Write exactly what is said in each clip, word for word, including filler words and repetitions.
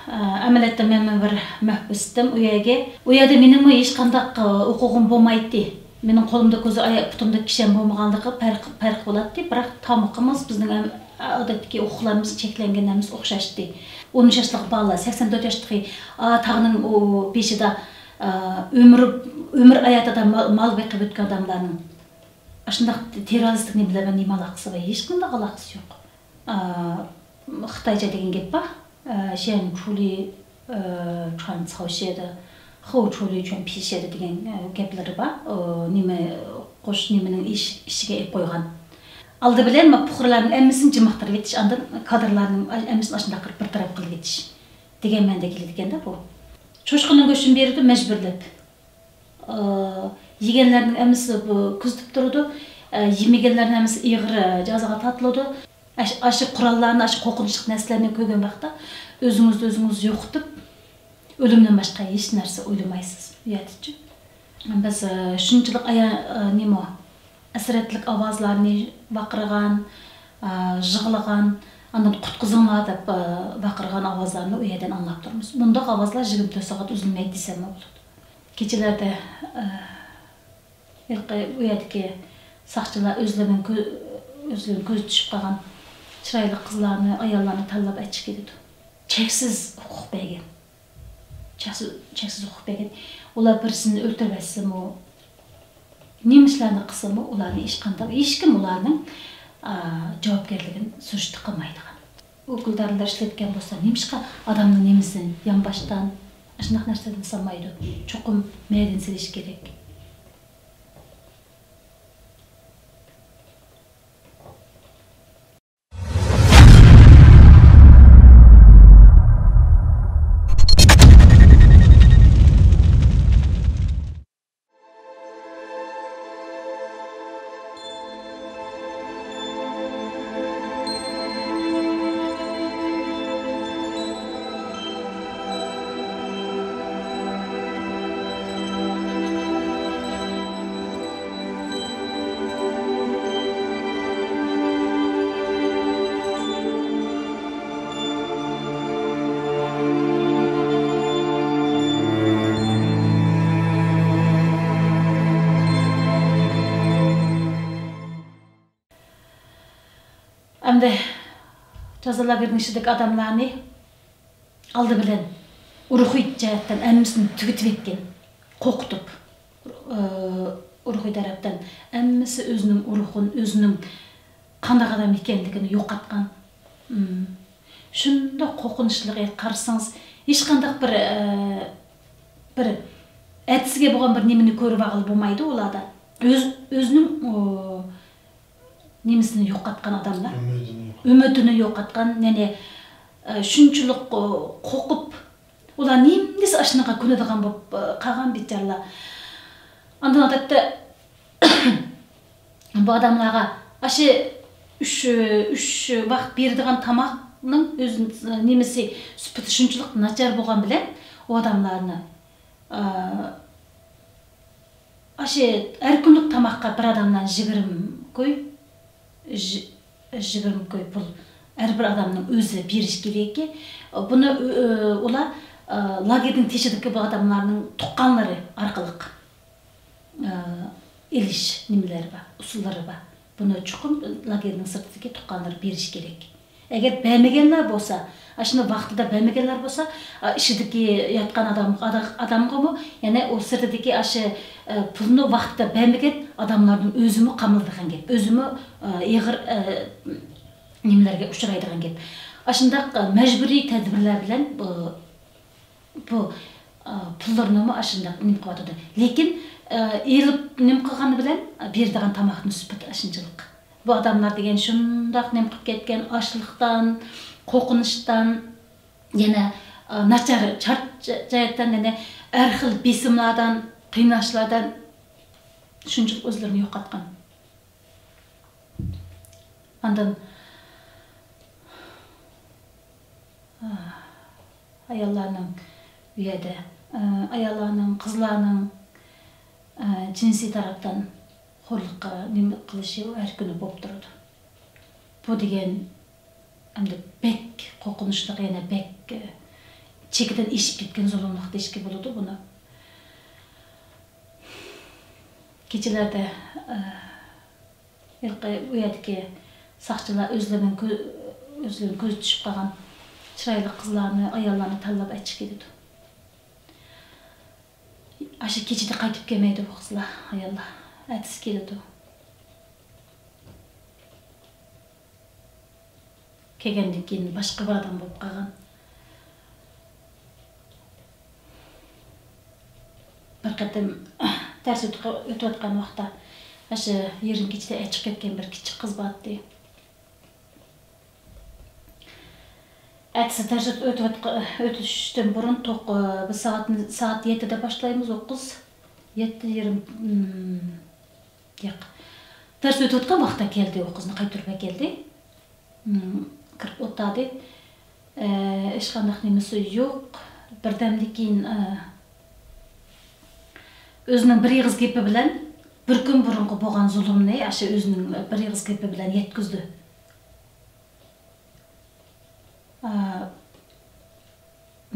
ئە، ئەمەلىيەتتە مەنمۇ بىر مەھبۇستىم ئۇ يەرگە. ئۇ يەردە مېنىڭمۇ ھېچقانداق، ئە، ھوقۇقۇم بولمايتتى. مېنىڭ قولۇمدا كوزا، ئايا-، پۇتۇمدا كىشەن بولمىغانلىقى پەرق، پەرق بولاتتى، بىراق تامىقىمىز، بىزنىڭ ھەم، ئادەتتىكى ھوقۇقلىرىمىز چەكلەنگەن ھەممىسى ئوخشاشتى. ئون ئۈچ ياشلىق بالىلار، سەكسەن تۆت ياشلىقى، ئا، تاغنىڭ ئۇ بېشىدا، ئا، ئۆمرى، ئۆمۈر ھاياتىدا مال، مال بېقىپ ئۆتكەن ئادەملەرنىڭ ئاشۇنداق تېررورىستىك نېمىلەر بىلەن نېمە ئالاقىسى بار؟ ھېچقانداق ئالاقىسى يوق. ئا، خىتايچە دېگەن گەپ بار. ئا، 选处理، ئا، 传教学的، 后处理全批学的 دېگەن، ئا، گەپلىرى بار. ئا، نېمە، قوش نېمىنىڭ ئىش-، ئىچىگە ئېلىپ قويغان. ئالدى بىلەن ما پۇقرالارنىڭ ھەممىسىنى جىمىقتۇرۇۋېتىش، ئاندىن كادىرلارنىڭ ھەممىسىنى ئاشۇنداق قىلىپ بىر تەرەپ قىلىۋېتىش دېگەن مەنىدە كېلىدىكەن-دە بۇ. چوشقىنىڭ گۆشىنى بېرىدۇ مەجبۇرلاپ. ئا، يېگەنلەرنىڭ ھەممىسى بۇ كۆزىتىپ تۇرىدۇ. ئا، يېمىگەنلەرنىڭ ھەممىسى ئېغىر، ئا، جازاغا تارتىلىدۇ. ئاش-، ئاشۇ قوراللارنى، ئاشۇ قورقۇنچلۇق نەرسىلەرنى كۆرگەن ۋاقىتتا ئۆزىڭىزنى ئۆزىڭىز يوقىتىپ، ئۆلۈمدىن باشقا ھېچ نەرسە ئويلىمايسىز ئۇ يەردىچۇ. بىز، ئا، شۇنچىلىك ئايا-، ئا، نېمە، ھەسرەتلىك ئاۋازلارنى ۋارقىرىغان، ئا، يىغلىغان، ئاندىن «قۇتقۇزۇڭلار» دەپ، ئا، ۋارقىرىغان ئاۋازلارنى ئۇ يەردىن ئاڭلاپ تۇرىمىز. بۇنداق ئاۋازلار يىگىرمە تۆت سائەت ئۈزۈلمەيدۇ دېسەممۇ بولىدۇ. كېچىلەردە، ئە، ھېلىقى ئۇ يەردىكى ساقچىلار ئۆزلىرىنىڭ كۆ-، ئۆزلىرىنىڭ كۆزى چۈشۈپ قالغان چىرايلىق قىزلارنى، ئاياللارنى تاللاپ ئەتىشىپ كېتىدۇ. چەكسىز ھوقۇق بەرگەن. چەكسىز، چەكسىز ھوقۇق بەرگەن. ئۇلار بىرسىنى ئۆلتۈرۈۋەتسىمۇ، نېمە ئىشلارنى قىلسىمۇ، ئۇلارنى ھېچقانداق، ھېچكىم ئۇلارنىڭ، ئا، جاۋابكارلىقىنى سۈرۈشتە قىلمايدىغان. ئۇ گۈلدارلار ئىشلەتكەن بولسا، نېمىشقا ئادەمنىڭ نېمىسىنى يانباشتان، ئاشۇنداق نەرسىدىن سالمايدۇ؟ چوقۇم مەيدىن سېلىش كېرەك. ئەمدى جازا لاگېرىنىڭ ئىچىدىكى ئادەملەرنى ئالدى بىلەن روھىي جەھەتتىن ھەممىسىنى تۈگىتىۋەتكەن، قورقۇتۇپ، ئى، روھىي تەرەپتىن ھەممىسى ئۆزىنىڭ روھىنى، ئۆزىنىڭ قانداق ئادەم ئىكەنلىكىنى يوقاتقان. مم. شۇنداق قورقۇنچلۇق، قارىسىڭىز، ھېچقانداق بىر، ئى، بىر ئەتىسىگە بولغان بىر نېمىنى كۆرۈۋالغىلى بولمايدۇ ئۇلاردا. ئۆز-، ئۆزىنىڭ، ئۇ، نېمىسىنى يوقاتقان ئادەملار. ئۈمىدىنى يوقاتقان. ئۈمىدىنى يوقاتقان، يەنى، ئە، شۇنچىلىك، ئۇ، قورقۇپ، ئۇلار نېمە دېسە ئاشۇنىڭغا كۆنىدىغان بولۇپ، ئە، قالغان بىچارىلار. ئاندىن ئادەتتە بۇ ئادەملەرگە ئاشۇ ئۈچ، ئۈچ ۋاق بېرىدىغان تاماقنىڭ ئۆز نېمىسى، سۈپىتى شۇنچىلىك ناچار بولغان بىلەن ئۇ ئادەملەرنى، ئە، ئاشۇ ھەر كۈنلۈك تاماققا بىر ئادەمدىن يىگىرمە كوي، يىگىرمە كوي پۇل ھەر بىر ئادەمنىڭ ئۆزى بېرىشى كېرەككى. بۇنى، ئۇلار، لاگېرنىڭ تېشىدىكى بۇ ئادەملەرنىڭ تۇغقانلىرى ئارقىلىق، ئېلىش نېمىلىرى بار، ئۇسۇللىرى بار. بۇنى چوقۇم لاگېرنىڭ سىرتىدىكى تۇغقانلىرى بېرىشى كېرەك. ئەگەر بەرمىگەنلەر بولسا، ئاشۇنى ۋاقتىدا بەرمىگەنلەر بولسا، ئا، ئىچىدىكى ياتقان ئادەم، ئادا-، ئادەمغىمۇ، يەنى ئۇ سىرتىدىكى ئاشۇ، ئە، پۇلنى ۋاقتىدا بەرمىگەن ئادەملارنىڭ ئۆزىمۇ قامىلىدىغان گەپ. ئۆزىمۇ، ئە، ئېغىر، ئە، نېمىلەرگە ئۇچرايدىغان گەپ. ئاشۇنداق، ئە، مەجبۇرىي تەدبىرلەر بىلەن، ئۇ، بۇ، ئا، پۇللىرىنىمۇ ئاشۇنداق نېمە قىلىۋاتىدۇ. لېكىن، ئا، ئېلىپ نېمە قىلغىنى بىلەن، ئا، بېرىدىغان تاماقنىڭ سۈپىتى ئاشۇنچىلىق. بۇ ئادەملەر دېگەن شۇنداق نېمە قىلىپ كەتكەن، ئاچلىقتان، قورقۇنچتان، يەنە، ئا، ناچار چارچ-، جەھەتتىن، يەنە ھەر خىل بېسىملاردىن، قىيناشلاردىن شۇنچىلىك ئۆزلىرىنى يوقاتقان. ئاندىن، ئاياللارنىڭ ئۇ يەردە، ئاياللارنىڭ، قىزلارنىڭ جىنسىي تەرەپتىن خورلۇققا نېمە قىلىشى ئۇ ھەر كۈنى بولۇپ تۇرىدۇ. بۇ دېگەن ئەمدى بەك قورقۇنچلۇق، يەنە بەك، ئە، چېكىدىن ئېشىپ كەتكەن زۇلۇملۇق دېيىشكە بولىدۇ بۇنى. كېچىلەردە، ئە، ھېلىقى ئۇ يەردىكى ساقچىلار ئۆزلىرىنىڭ كۆ-، ئۆزلىرىنىڭ كۆزى چۈشۈپ قالغان چىرايلىق قىزلارنى، ئاياللارنى تاللاپ ئەتىشى كېلىدۇ. ئاشۇ كېچىدە قايتىپ كەلمەيدۇ بۇ قىزلار، ئاياللار. ئەتىسى كېلىدۇ. كەلگەندىن كېيىن باشقا بىر ئادەم بولۇپ قالغان. بىر قېتىم دەرس ئۆتۈۋاتقان ۋاقىتتا، ئاشۇ يېرىم كېچىدە ئەچىقىپ كەتكەن بىر كىچىك قىز بارتتى. ئەتىسى دەرس ئۆتۈۋاتقا-، ئۆتۈشتىن بۇرۇن توق-، بىز سائەتنى، سائەت يەتتىدە باشلايمىز، ئۇ قىز يەتتە يېرىم، ياق. دەرس ئۆتۈۋاتقان ۋاقىتتا كەلدى، ئۇ قىزنى قايتۇرۇپ ئەكەلدى. كىرىپ ئولتۇردى. ئە، ھېچقانداق نېمىسى يوق. بىردەمدىن كېيىن، ئە، ئۆزىنىڭ بىر ئېغىز گېپى بىلەن بىر كۈن بۇرۇنقى بولغان زۇلۇمنى ئاشۇ ئۆزىنىڭ بىر ئېغىز گېپى بىلەن يەتكۈزدى. ئە،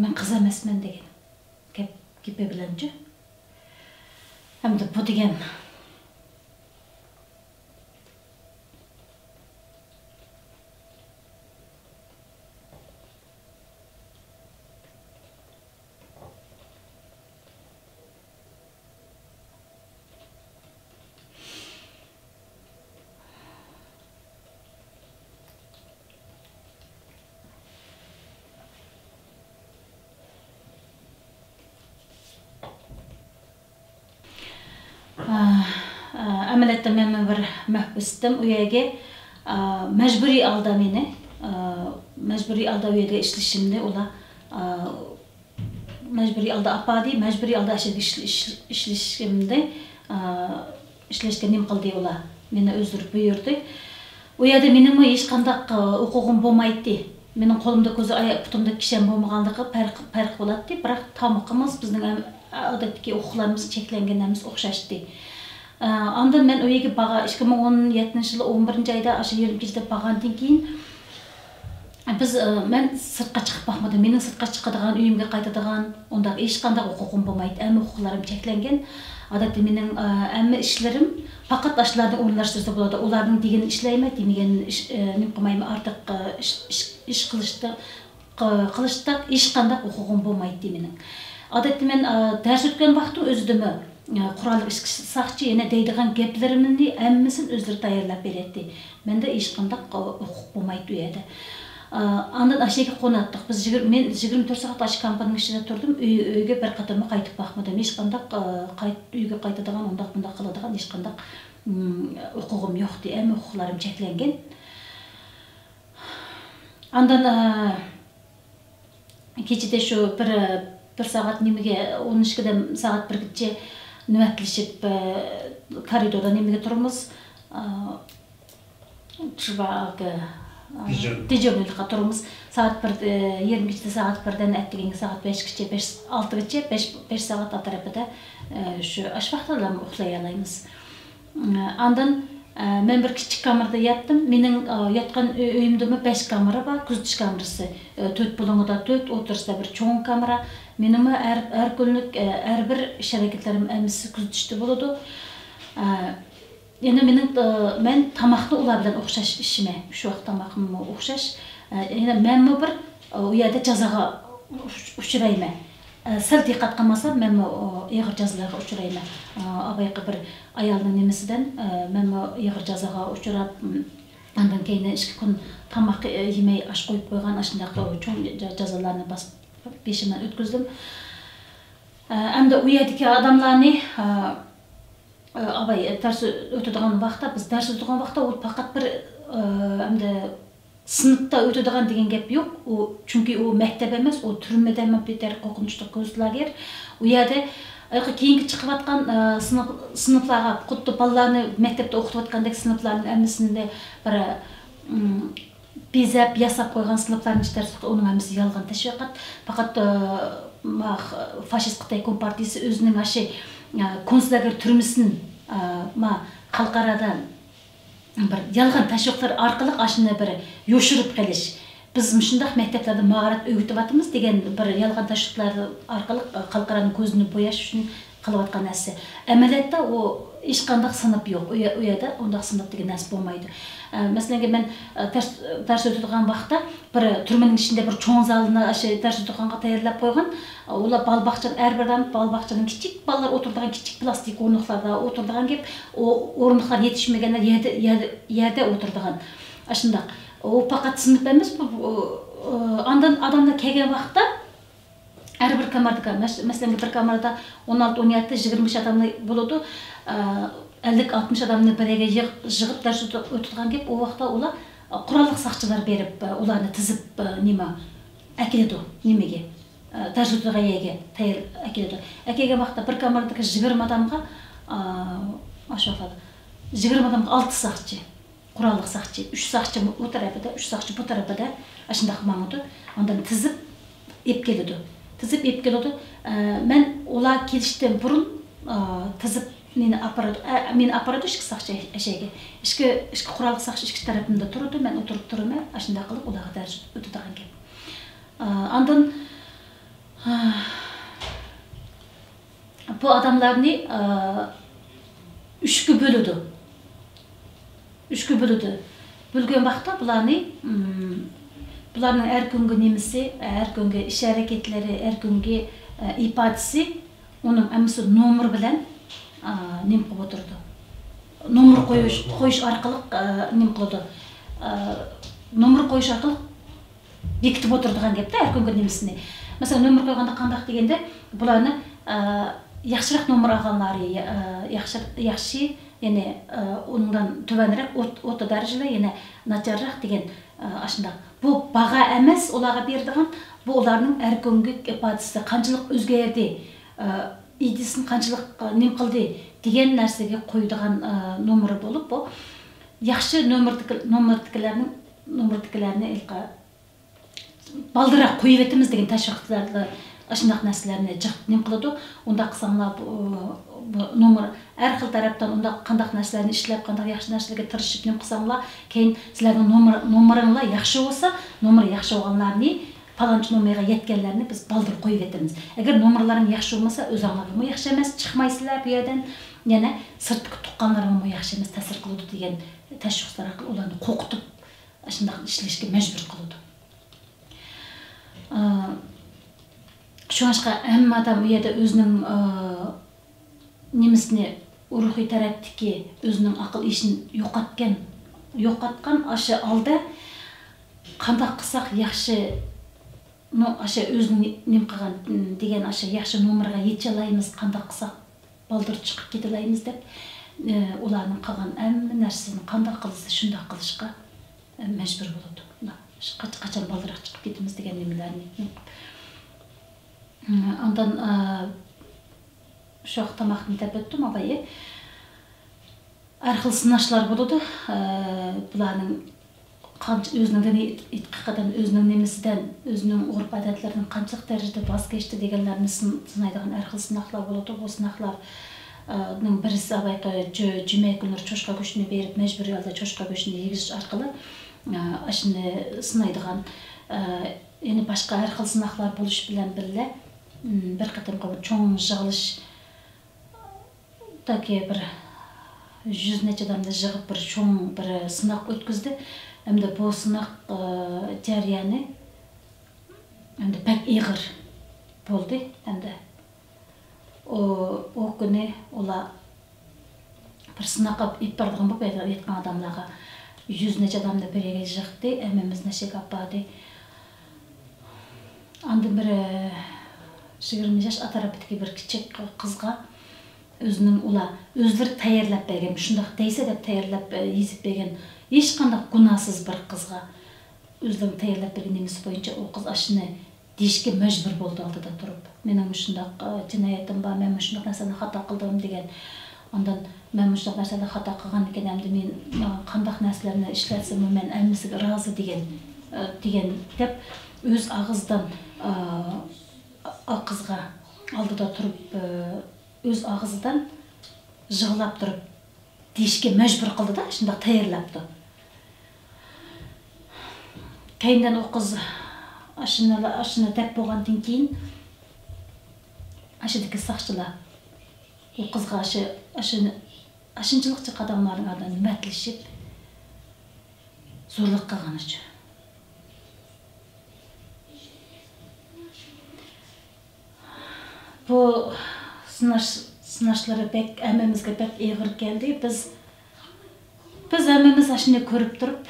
مەن قىز ئەمەسمەن دېگەن گەپ، گېپى بىلەنچۇ. ئەمدى بۇ دېگەن. ئە، ئە، ئەمەلىيەتتە مەنمۇ بىر مەھبۇستىم. ئۇ يەرگە، ئە، مەجبۇرىي ھالدا مېنى، ئە، مەجبۇرىي ھالدا ئۇ يەرگە ئىشلىشىمنى ئۇلار، ئە، مەجبۇرىي ھالدا ئاپاردى، مەجبۇرىي ھالدا ئىش-، ئىش-، ئىشلىشىمدە، ئا، ئىشلەشكە نېمە قىلدى ئۇلار؟ مېنى ئۆزلىرى بۇيرۇدى. ئۇ يەردە مېنىڭمۇ ھېچقانداق، ئا، ھوقۇقۇم بولمايتتى. مېنىڭ قولۇمدا كۆزى، ئايا-، پۇتۇمدا كىشەن بولمىغانلىقى پەرق، پەرق بولاتتى. بىراق تامىقىمىز، بىزنىڭ ھەم، ئادەتتىكى ھوقۇقلىرىمىز چەكلەنگەن ھەممىسى ئوخشاشتى. ئا، ئاندىن مەن ئۇ يەرگە بارغان، ئىككى مىڭ ئون يەتتىنچى يىلى ئون بىرىنچى ئايدا ئاشۇ يېرىم كېچىدە بارغاندىن كېيىن، بىز، ئە، مەن سىرتقا چىقىپ باقمىدىم. مېنىڭ سىرتقا چىقىدىغان، ئۆيۈمگە قايتىدىغان ئۇنداق ھېچقانداق ھوقۇقۇم بولمايتتى. ھەممە ھوقۇقلىرىم چەكلەنگەن. ئادەتتە مېنىڭ، ئە، ھەممە ئىشلىرىم پەقەت ئاشۇلارنى ئورۇنلاشتۇرسا بولىدۇ. ئۇلارنىڭ دېگىنىنى ئىشلەيمەن، دېمىگەننى ئىش، ئە، نېمە قىلمايمەن. ئارتۇق، ئە، ئىش، ئىش، ئىش قىلىشتا، قى-، قىلىشتا ھېچقانداق ھوقۇقۇم بولمايتتى مېنىڭ. ئادەتتە مەن، ئە، دەرس ئۆتكەن ۋاقتىم ئۆزىدىمۇ، ئە، قوراللىق ئىچكى ساقچى يەنە دەيدىغان گەپلىرىمنى ھەممىسىنى ئۆزلىرى تەييارلاپ بېرەتتى. مەندە ھېچقانداق، ئە، ھوقۇق بولمايتتى ئۇ يەردە. ئە، ئاندىن ئاشۇ يەرگە قوناتتۇق. بىز يىگىرمە، مەن يىگىرمە تۆت سائەت ئاشۇ كامپىنىڭ ئىچىدە تۇردۇم. ئۆي، ئۆيگە بىر قېتىممۇ قايتىپ باقمىدىم. ھېچقانداق، ئە، قايت-، ئۆيگە قايتىدىغان، ئۇنداق، بۇنداق قىلىدىغان ھېچقانداق، ئىم، ھوقۇقۇم يوقتى. ھەممە ھوقۇقلىرىم چەكلەنگەن. ئاندىن، ئە، كېچىدە شۇ بىر، بىر سائەت نېمىگە، ئون ئىككىدىن سائەت بىرگىچە نۆۋەتلىشىپ، ئە، كارىدوردا نېمىگە تۇرىمىز. ئە، شۇ باغ-، ئە، دېجورنىي. دېجورنىيلىققا تۇرىمىز. سائەت بىر، ئە، يېرىم كېچىدە سائەت بىردىن ئەتىگەنگە سائەت بەشكىچە، بەش، ئالتىگىچە، بەش، بەش سائەت ئەتراپىدا، ئە، شۇ، ئاش ۋاقتىدىلا ئۇخلايالايمىز. ئاندىن، ئە، مەن بىر كىچىك كامېردا ياتتىم. مېنىڭ، ئە، ياتقان ئۆ-، ئۆيۈمدىمۇ بەش كامېرا بار، كۆزىتىش كامېرىسى. ئە، تۆت بۇلۇڭىدا تۆت، ئوتتۇرىسىدا بىر چوڭ كامېرا. مېنىڭمۇ ھەر، ھەر كۈنلۈك، ئە، ھەر بىر ئىش ھەرىكەتلىرىم ھەممىسى كۆزىتىشتە بولىدۇ. ئە، يەنە مېنىڭ، ئە، مەن تاماقنى ئۇلار بىلەن ئوخشاش ئىچىمەن. ئۈچ ۋاق تاماقنىمۇ ئوخشاش. ئە، يەنە مەنمۇ بىر، ئە، ئۇ يەردە جازاغا ئۇچ-، ئۇچرايمەن. ئە، سەل دىققەت قىلمىسام، مەنمۇ، ئۇ، ئېغىر جازىلارغا ئۇچرايمەن. ئە، ئاۋايقى بىر ئايالنىڭ نېمىسىدىن، ئە، مەنمۇ ئېغىر جازاغا ئۇچراپ، م، ئاندىن كېيىن ئىككى كۈن تاماق، ئە، يېمەي ئاش قويۇپ قويغان، ئاشۇنداق چوڭ جا-، جازالارنى باس-، بېشىمدىن ئۆتكۈزدۈم. ئە، ئەمدى ئۇ يەردىكى ئادەملەرنى، ئە، ئاۋاي، دەرس ئۆتىدىغان ۋاقىتتا، بىز دەرس ئۆتىدىغان ۋاقىتتا ئۇ پەقەت بىر، ئەمدى سىنىپتا ئۆتىدىغان دېگەن گەپ يوق. ئۇ، چۈنكى ئۇ مەكتەپ ئەمەس، ئۇ تۈرمىدىن بەتەر قورقۇنچلۇق كونتسلاگېر. ئۇ يەردە ھېلىقى كېيىنكى چىقىۋاتقان، ئە، سىنىپ، سىنىپلارغا خۇددى بالىلارنى مەكتەپتە ئوقۇتۇۋاتقاندەك سىنىپلارنىڭ ھەممىسىنى بىر، ئىم، بېزەپ، ياساپ قويغان سىنىپلارنىڭ ئىچى تەرسلىقى، ئۇنىڭ ھەممىسى يالغان تەشۋىقات. پەقەت، ئە، ما، خ-، فاشىست خىتاي كومپارتىيىسى ئۆزىنىڭ ئاشۇ، ئە، كونتسلاگېر تۈرمىسىنى، ئە، ما، خەلقئارادا بىر يالغان تەشۋىقلار ئارقىلىق ئاشۇنى بىر يوشۇرۇپ قېلىش، بىز مۇشۇنداق مەكتەپلەردە ماھارەت ئۆگىتىۋاتىمىز دېگەن بىر يالغان تەشۋىقاتلار ئارقىلىق، ئە، خەلقئارانىڭ كۆزىنى بوياش ئۈچۈن قىلىۋاتقان نەرسە. ئەمەلىيەتتە ئۇ ھېچقانداق سىنىپ يوق. ئۇ يە-، ئۇ يەردە ئۇنداق سىنىپ دېگەن نەرسە بولمايدۇ. ئە، مەسىلەن، مەن، ئە، دەرس، دەرس ئۆتىدىغان ۋاقىتتا بىر تۈرمىنىڭ ئىچىندە بىر چوڭ زالنى ئاشۇ دەرس ئۆتىدىغانغا تەييارلاپ قويغان. ئۇلار بالىباغچىنىڭ ھەر بىر ئادەم، بالىباغچىنىڭ كىچىك بالىلار ئولتۇرىدىغان كىچىك پىلاستىك ئورۇندۇقلاردا ئولتۇرىدىغان گەپ، ئۇ ئورۇندۇقلار يېتىشمىگەنلەر يەردە، يەردە، يەردە ئولتۇرىدىغان. ئاشۇنداق. ئۇ پەقەت سىنىپ ئەمەس، بۇ، ئۇ، ئۇ، ئاندىن ئادەملەر كەلگەن ۋاقىتتا ھەر بىر كامېردا، مەس-، مەسىلەن، بىر كامېردا ئون ئالتە، ئون يەتتە، يىگىرمە ئۈچ ئادەملەر بولىدۇ. ئە، ئەللىك، ئاتمىش ئادەمنى بىر يەرگە يىغ-، يىغىپ دەرس ئۆتە-، ئۆتىدىغان گەپ، ئۇ ۋاقىتتا ئۇلار، ئە، قوراللىق ساقچىلار بېرىپ، ئە، ئۇلارنى تىزىپ، ئە، نېمە، ئەكېلىدۇ، نېمىگە، ئە، دەرس ئۆتىدىغان يەرگە تەييار ئەكېلىدۇ. ئەكەلگەن ۋاقىتتا بىر كامېردىكى يىگىرمە ئادەمگە، ئە، ئاشۇ ۋاقىتتا يىگىرمە ئادەمگە ئالتە ساقچى. قوراللىق ساقچى، ئۈچ ساقچى ئۇ تەرىپىدە، ئۈچ ساقچى بۇ تەرىپىدە ئاشۇنداق ماڭىدۇ. ئاندىن تىزىپ ئېلىپ كېلىدۇ. تىزىپ ئېلىپ كېلىدۇ. ئە، مەن ئۇلار كېلىشتىن بۇرۇن، ئە، تىزىپ مېنى ئاپىرىدۇ. ئە، مېنى ئاپىرىدۇ ئىككى ساقچى ئەشەگە. ئىككى، ئىككى قوراللىق ساقچى ئىككى تەرىپىمدە تۇرىدۇ. مەن ئولتۇرۇپ تۇرىمەن. ئاشۇنداق قىلىپ ئۇلارغا دەرس ئۆتىدىغان گەپ. ئە، ئاندىن، ئە، بۇ ئادەملەرنى، ئە، ئۈچكە بۆلىدۇ. ئۈچكە بۆلىدۇ. بۆلگەن ۋاقىتتا بۇلارنى، ئىم، بۇلارنىڭ ھەر كۈنگى نېمىسى، ھەر كۈنگى ئىش ھەرىكەتلىرى، ھەر كۈنگى، ئە، ئىپادىسى ئۇنىڭ ھەممىسى نومۇر بىلەن، ئە، نېمە قىلىپ ئولتۇرىدۇ. نومۇر قويۇش، قويۇش ئارقىلىق، ئە، نېمە قىلىدۇ. ئە، نومۇر قويۇش ئارقىلىق بېكىتىپ ئولتۇرىدىغان گەپتە ھەر كۈنكى نېمىسىنى. مەسىلەن، نومۇر قويغاندا قانداق دېگەندە، بۇلارنى، ئە، ياخشىراق نومۇر ئالغانلارى، ئە، ياخشى، ياخشى، يەنى، ئە، ئۇنىڭدىن تۆۋەنرەك، ئوت-، ئوتتۇرا دەرىجىلىك، يەنى ناچارراق دېگەن، ئە، ئاشۇنداق. بۇ باھا ئەمەس ئۇلارغا بېرىدىغان، بۇ ئۇلارنىڭ ھەر كۈنكى ئىپادىسى قانچىلىق ئۆزگەردى، ئە، ئىدىيىسىنى قانچىلىك، ئە، نېمە قىلدى دېگەن نەرسىگە قويىدىغان، ئە، نومۇرى بولۇپ، بۇ ياخشى نومۇردىكى، نومۇردىكىلەرنىڭ، نومۇردىكىلەرنى ھېلىقى بالدۇرراق قويۇۋېتىمىز دېگەن تەشۋىقاتلاردا ئاشۇنداق نەرسىلەرنى جىق نېمە قىلىدۇ. ئۇنداق قىلساڭلار، بۇ، بۇ نومۇر ھەر خىل تەرەپتىن ئۇنداق قانداق نەرسىلەرنى ئىشلەپ، قانداق ياخشى نەرسىلەرگە تىرىشىپ نېمە قىلساڭلار، كېيىن سىلەرنىڭ نومۇر، نومۇرۇڭلار ياخشى بولسا، نومۇر ياخشى بولغانلارنى، پالانچى نومۇرغا يەتكەنلەرنى بىز بالدۇر قويۇۋېتىمىز. ئەگەر نومۇرلىرىڭ ياخشى بولمىسا، ئۆزۈڭلارغىمۇ ياخشى ئەمەس، چىقمايسىلەر بۇ يەردىن. يەنە سىرتتىكى تۇغقانلىرىڭغىمۇ ياخشى ئەمەس، تەسىر قىلىدۇ دېگەن تەشۋىقاتلار ئارقىلىق ئۇلارنى قورقۇتۇپ، ئاشۇنداق ئىشلەشكە مەجبۇر قىلىدۇ. ئا، شۇڭلاشقا ھەممە ئادەم ئۇ يەردە ئۆزىنىڭ، ئا، نېمىسىنى، روھىي تەرەپتىكى ئۆزىنىڭ ئەقىل ئېشىنى يوقاتقان، يوقاتقان ئاشۇ ھالدا قانداق قىلساق ياخشى، نو-، ئاشۇ ئۆزىنىڭ نېمە قىلغان، دېگەن ئاشۇ ياخشى نومۇرغا يېتىشەلەيمىز، قانداق قىلساق بالدۇر چىقىپ كېتەلەيمىز دەپ، ئە، ئۇلارنىڭ قىلغان ھەممە نەرسىسىنى قانداق قىلسا شۇنداق قىلىشقا، ئە، مەجبۇر بولىدۇ. قاچ-، قاچان بالدۇرراق چىقىپ كېتىمىز دېگەن نېمىلەرنى. ئاندىن، ئە، شۇ ۋاقىت تاماقنى دەپ ئۆتتۈم، ئاۋايى. ھەر خىل سىناشلار بولىدۇ. ئە، بۇلارنىڭ قانچە ئۆزىنىڭ دىنىي ئېتىقادىدىن، ئۆزىنىڭ نېمىسىدىن، ئۆزىنىڭ ئۇرپ-ئادەتلىرىدىن قانچىلىك دەرىجىدە ۋاز كەچتى دېگەنلەرنى سىن-، سىنايدىغان ھەر خىل سىناقلار بولىدۇ. بۇ سىناقلار، ئە، نىڭ بىرسى ئاۋايقى جۈ-، جۈمە كۈنلىرى چوشقا گۆشىنى بېرىپ، مەجبۇرىي ھالدا چوشقا گۆشىنى يېگۈزۈش ئارقىلىق، ئە، ئاشۇنى سىنايدىغان، ئە، يەنە باشقا ھەر خىل سىناقلار بولۇش بىلەن بىللە، م، بىر قېتىمقى بىر چوڭ يىغىلىش، تاكى بىر يۈز نەچچە ئادەمنى يىغىپ، بىر چوڭ بىر سىناق ئۆتكۈزدى. ھەمدە بۇ سىناق، ئى، جەريانى ھەمدە بەك ئېغىر بولدى. ھەمدە ئۇ، ئۇ كۈنى ئۇلار بىر سىناق ئېلىپ بارىدىغان بولۇپ، ئېغىر ياتقان ئادەملەرگە يۈز نەچچە ئادەمنى بىر يەرگە يىغدى، ھەممىمىزنى ئەشەگە ئاپاردى. ئاندىن بىر، ئى، يىگىرمە ياش ئەتراپىدىكى بىر كىچىك قىزغا ئۆزىنىڭ ئۇلار ئۆزلىرى تەييارلاپ بەرگەن، مۇشۇنداق دەيسە دەپ تەييارلاپ، ئە، يېزىپ بەرگەن، ھېچقانداق گۇناھسىز بىر قىزغا ئۆزلىرىنىڭ تەييارلاپ بەرگەن نېمىسى بويىچە ئۇ قىز ئاشۇنى دېيىشكە مەجبۇر بولدى ئالدىدا تۇرۇپ. مېنىڭ مۇشۇنداق، ئە، جىنايىتىم بار، مەن مۇشۇنداق نەرسىلەرنى خاتا قىلدىم دېگەن. ئاندىن مەن مۇشۇنداق نەرسىلەرنى خاتا قىلغاندىكىن، ئەمدى مېنى، ماڭا قانداق نەرسىلەرنى ئىشلەتسىمۇ مەن ھەممىسىگە رازى دېگەن، ئە، دېگەن دەپ ئۆز ئاغزىدىن، ئە، ئا-، قىزغا ئالدىدا تۇرۇپ، ئە، ئۆز ئاغزىدىن يىغلاپ تۇرۇپ دېيىشكە مەجبۇر قىلدىدا، شۇنداق تەييارلاپتۇ. كەينىدىن ئۇ قىز ئاشۇنى، ئاشۇنى دەپ بولغاندىن كېيىن، ئاشۇدىكى ساقچىلار ئۇ قىزغا ئاشۇ، ئاشۇنى، ئاشۇنچىلىك جىق ئاداملارنىڭ ئالدىدا مەتلىشىپ، زورلۇق قىلغان ئۈچۈن. بۇ سىناش، سىناشلىرى بەك، ھەممىمىزگە بەك ئېغىر كەلدى. بىز، بىز ھەممىمىز ئاشۇنى كۆرۈپ تۇرۇپ،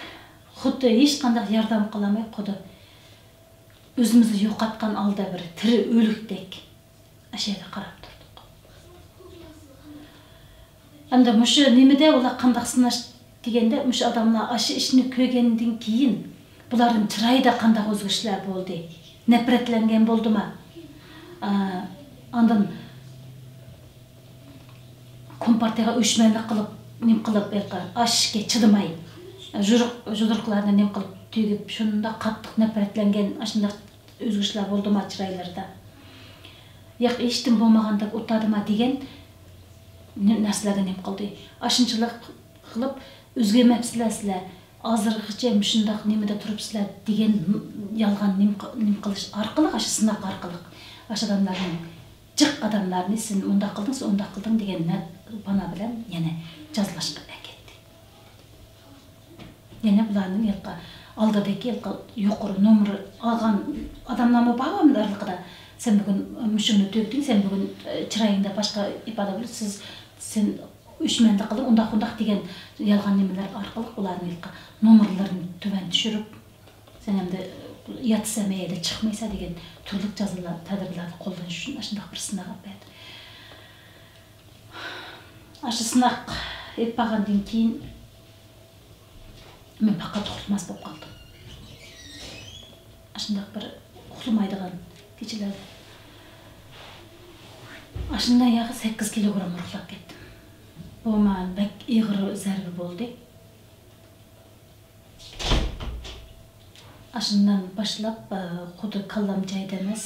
خۇددى ھېچقانداق ياردەم قىلالماي، خۇددى ئۆزىمىزنى يوقاتقان ھالدا بىر تىرىك ئۆلۈكتەك ئاشۇ يەردە قاراپ تۇردۇق. ئەمدى مۇشۇ نېمىدە ئۇلار قانداق سىناش دېگەندە، مۇشۇ ئاداملار ئاشۇ ئىشنى كۆرگەندىن كېيىن بۇلارنىڭ چىرايىدا قانداق ئۆزگىرىشلەر بولدى؟ نەپرەتلەنگەن بولدىما؟ ئا، ئاندىن كومپارتىيەگە ئۆچمەنلىك قىلىپ، نېمە قىلىپ، ھېلىقى ئاشۇ ئىشقا چىدىماي، ژۇدۇرۇق، ژۇدۇرۇقلارنى نېمە قىلىپ تۈگۈپ، شۇنداق قاتتىق نەپرەتلەنگەن، ئاشۇنداق ئۆزگىرىشلەر بولدىما چىرايلىرىدا؟ ياق، ھېچنېمە بولمىغاندەك ئولتۇردىما دېگەن نە-، نەرسىلەرگە نېمە قىلدى؟ ئاشۇنچىلىك قىلىپ، ئۆزگەرمەپسىلەر سىلەر، ھازىرغىچە مۇشۇنداق نېمىدە تۇرۇپسىلەر دېگەن يالغان نېمە ق-، نېمە قىلىش ئارقىلىق، ئاشۇ سىناق ئارقىلىق، ئاشۇ ئادەملەرنىڭ، جىق ئادەملەرنى، سەن ئۇنداق قىلدىڭ، سەن ئۇنداق قىلدىڭ دېگەن نە-، بانا بىلەن يەنە جازلاشقا ئەكەتتى. يەنە بۇلارنىڭ ھېلىقى ئالدىدىكى ھېلىقى يۇقىرى نومۇر ئالغان ئاداملارمۇ بار ئارىلىقىدا. سەن بۈگۈن مۇشۇنى تۈگىدىڭ، سەن بۈگۈن، ئە، چىرايىڭدا باشقا ئىپادە بولۇپ، سىز، سەن ئۆچمەنلىك قىلدىڭ، ئۇنداق، ئۇنداق دېگەن يالغان نېمىلەر ئارقىلىق ئۇلارنىڭ ھېلىقى نومۇرلىرىنى تۆۋەن چۈشۈرۈپ، سەن ئەمدى ياتىسەن، مەيەردە چىقمايسەن دېگەن تۈرلۈك جازالار، تەدبىرلەرنى قوللىنىش ئۈچۈن ئاشۇنداق بىر سىناق ئەپ بەردى. ئاشۇ سىناق ئېلىپ بارغاندىن كېيىن، مەن پەقەت ئۇخلىماس بولۇپ قالدىم. ئاشۇنداق بىر ئۇخلىمايدىغان كېچىلەردە. ئاشۇنداق ياغا سەككىز كىلوگرام ئورۇقلاپ كەتتىم. بۇ ماڭا بەك ئېغىر زەربە بولدى. ئاشۇندىن باشلاپ، ئە، خۇددى كاللام جايىدا ئەمەس،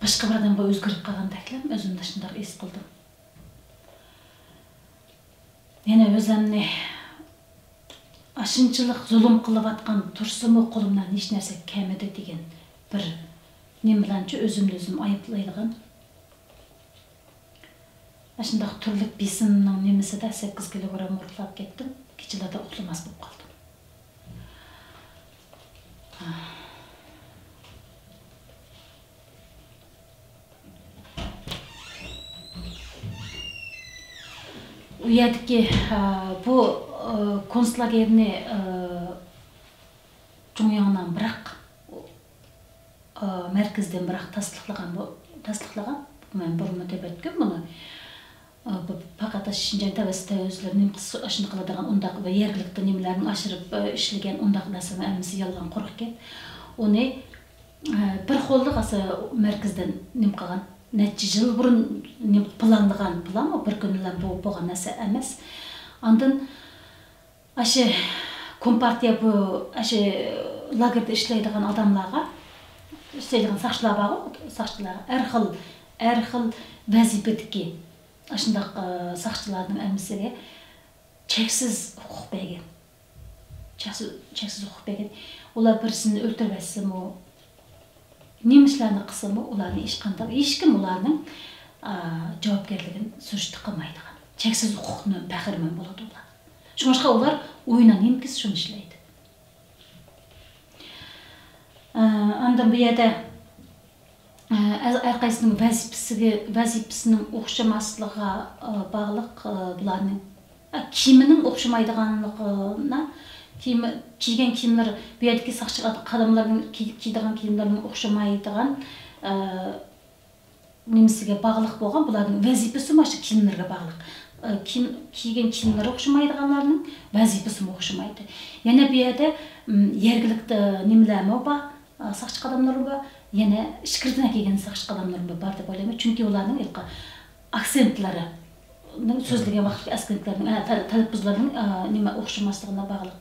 باشقا بىر ئادەمگە ئۆزگىرىپ قالغاندەكلا ئۆزۈمنى شۇنداق ھېس قىلدىم. يەنە ئۆزۈمنى ئاشۇنچىلىك زۇلۇم قىلىۋاتقان تۇرسىمۇ، قولۇمدىن ھېچ نەرسە كەلمىدى دېگەن بىر نېمە بىلەنچۇ ئۆزۈمنى ئۆزۈم ئايىپلايدىغان. ئاشۇنداق تۈرلۈك بېسىمنىڭ نېمىسىدە سەككىز كىلوگرام ئورۇقلاپ كەتتىم. كېچىلەردە ئۇخلىماس بولۇپ قالدىم. ئۇ يەردىكى، ئە، بۇ، ئە، كونتسلاگېرنى، ئە، جۇڭياڭنىڭ بىراق، ئا، مەركىزىدىن بىراق تەستىقلىغان بۇ، تەستىقلىغان. مەن بۇرۇنمۇ دەپ ئۆتكەن بۇنى. ئا، بۇ پەقەت شىنجاڭ تەۋەسىدە ئۆزلىرى نېمە قىلسا، ئاشۇنى قىلىدىغان ئۇنداق بىر يەرلىكتە نېمىلەرنى ئاشۇرۇپ، ئا، ئىشلىگەن ئۇنداق نەرسىنىڭ ھەممىسى يالغان، قۇرۇق گەپ. ئۇنى، ئا، بىر قوللۇق ئاسا مەركىزدىن نېمە قىلغان، نەچچە يىل بۇرۇن نېمە پىلانلىغان پىلان، ئۇ بىر كۈن بىلەن بۇ بولغان نەرسە ئەمەس. ئاندىن ئاشۇ كومپارتىيە بۇ، ئاشۇ لاگېردا ئىشلەيدىغان ئادەملەرگە، ئىشلەيدىغان ساقچىلار بارغۇ، ساقچىلار، ھەر خىل، ھەر خىل ۋەزىپىدىكى ئاشۇنداق، ئە، ساقچىلارنىڭ ھەممىسىگە چەكسىز ھوقۇق بەرگەن. چەكسىز، چەكسىز ھوقۇق بەرگەن. ئۇلار بىرسىنى ئۆلتۈرۈۋەتسىمۇ، نېمە ئىشلارنى قىلسىمۇ، ئۇلارنى ھېچقانداق، ھېچكىم ئۇلارنىڭ، ئا، جاۋابكەرلىكىنى سۈرۈشتە قىلمايدىغان. چەكسىز ھوقۇقنى بەھرىمەن بولىدۇ ئۇلار. شۇڭلاشقا ئۇلار ئويىنىڭ نېمە كېسە شۇنى ئىشلەيدۇ. ئا، ئاندىن بۇ يەردە، ئا، ھەر قايسىنىڭ ۋەزىپىسىگە، ۋەزىپىسىنىڭ ئوخشىماسلىقىغا، ئا، باغلىق، ئا، بۇلارنىڭ، ئا، كىيىمىنىڭ ئوخشىمايدىغانلىقىنا، كىيىمى، كىيگەن كىيىملىرى، بۇ يەردىكى ساقچى خادىملارنىڭ كىي-، كىيىدىغان كىيىملىرىنىڭ ئوخشىمايدىغان، ئا، نېمىسىگە باغلىق بولغان، بۇلارنىڭ ۋەزىپىسىمۇ ئاشۇ كىيىملىرىگە باغلىق. ئە، كىيىم، كىيگەن كىيىملىرى ئوخشىمايدىغانلارنىڭ ۋەزىپىسىمۇ ئوخشىمايدۇ. يەنە بۇ يەردە، م، يەرگىلىك، ئە، نېمىلەرمۇ بار، ئە، ساقچى خادىملىرىمۇ بار، يەنە ئىچكىرىدىن كەلگەن ساقچى خادىملىرىمۇ بار دەپ ئويلايمەن. چۈنكى ئۇلارنىڭ ھېلىقى ئاكسېنتلىرى، سۆزلىگەن ۋاقىتتىكى ئاكسېنتلىرىنىڭ، ئە، تە-، تەلەپپۇزلىرىنىڭ، ئە، نېمە ئوخشىماسلىقىغا باغلىق.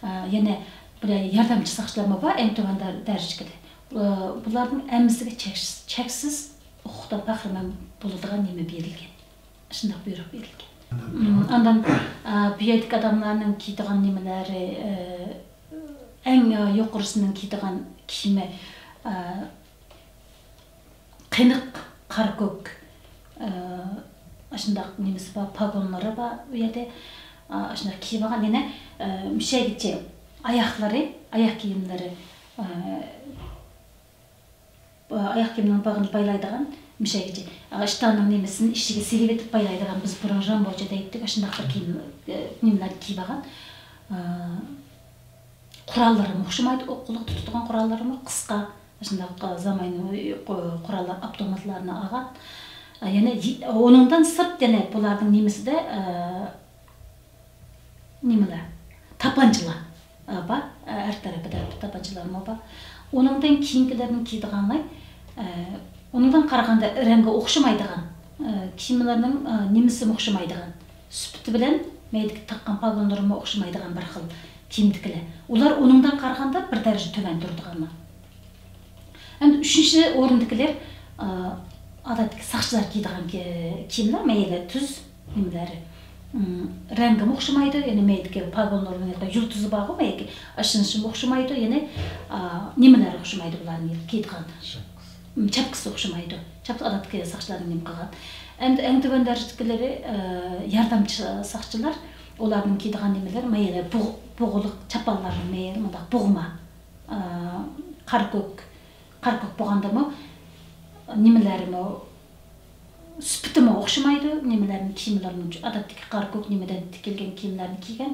ئە، يەنە بۇلار ياردەمچى ساقچىلارمۇ بار، ئەڭ تۆۋەن دەر-، دەرىجىدىكى. ئە، بۇلارنىڭ ھەممىسىگە چەكسىز، چەكسىز ھوقۇقتىن بەھرىمەن بولىدىغان نېمە بېرىلگەن. شۇنداق بۇيرۇق بېرىلگەن. مم، ئاندىن، ئە، بۇ يەردىكى ئادەملەرنىڭ كىيىدىغان نېمىلىرى، ئە، ئەڭ، ئە، يۇقىرىسىنىڭ كىيىدىغان كىيىمى، ئە، قېنىق قارا كۆك، ئە، ئاشۇنداق نېمىسى بار، پاگونلىرى بار ئۇ يەردە. ئە، ئاشۇنداق كىيىۋالغان، يەنە، ئە، مۇشەگىچە ئاياقلىرى، ئاياق كىيىملىرى، ئە، ئاياق كىيىمنىڭ باغىنى بايلايدىغان مۇشەگىچە، ئە، ئىشتاننىڭ نېمىسىنى ئىچىگە سېلىۋېتىپ بايلايدىغان، بىز بۇرۇن رامبوچە دەيتتۇق، ئاشۇنداق بىر كىيىم، ئە، نېمىلەرنى كىيىۋالغان. ئە، قوراللىرىمۇ ئوخشىمايدۇ، ئوق-، قولىغا تۇتىدىغان قوراللىرىمۇ قىسقا، شۇنداق زامانىۋى قو-، قوراللار، ئاپتوماتلارنى ئالغان. يەنە يى-، ئۇنىڭدىن سىرت يەنە بۇلارنىڭ نېمىسىدە، ئە، نېمىلەر؟ تاپانچىلار، ئە، بار. ئە، ئەر تەرىپىدە تاپانچىلارمۇ بار. ئۇنىڭدىن كېيىنكىلەرنىڭ كىيىدىغانلار، ئە، ئۇنىڭدىن قارىغاندا رەڭگى ئوخشىمايدىغان، ئە، كىيىملىرىنىڭ، ئە، نېمىسىمۇ ئوخشىمايدىغان. سۈپىتى بىلەن مەيدىكى تاققان پاگونلىرىمۇ ئوخشىمايدىغان بىر خىل كىيىمدىكىلەر. ئۇلار ئۇنىڭدىن قارىغاندا بىر دەرىجە تۆۋەن تۇرىدىغانلار. ئەمدى ئۈچىنچى ئورۇندىكىلەر، ئا، ئادەتتىكى ساقچىلار كىيىدىغان كى-، كىيىملەر، مەيلى تۈز نېمىلەر، ئىم، رەڭگىمۇ ئوخشىمايدۇ، يەنە مەيدىكى پاگونلىرىنىڭ يۇلتۇزى بارغۇ، مەيدىكى ئاشۇنىشىمۇ ئوخشىمايدۇ، يەنە، ئا، نېمىلەر ئوخشىمايدۇ بۇلارنىڭ كىيىدىغان. ئىم، چاپكىسى ئوخشىمايدۇ. چاپكىسى ئادەتتىكى ساقچىلارنىڭ نېمە قىلغان. ئەمدى ئەڭ تۆۋەن دەرىجىدىكىلىرى، ئە، ياردەمچى ساقچىلار، ئۇلارنىڭ كىيىدىغان نېمىلىرى، مەيلى بۇغ-، بۇغىلىق چاپانلارنى، مەيلى مۇنداق بۇغما، ئە، قارا كۆك، قارا كۆك بولغاندىمۇ نېمىلىرىمۇ، سۈپىتىمۇ ئوخشىمايدۇ، نېمىلەرنى كىيىملىرىمۇ ئادەتتىكى قارا كۆك نېمىدىن تىكىلگەن كىيىملەرنى كىيگەن،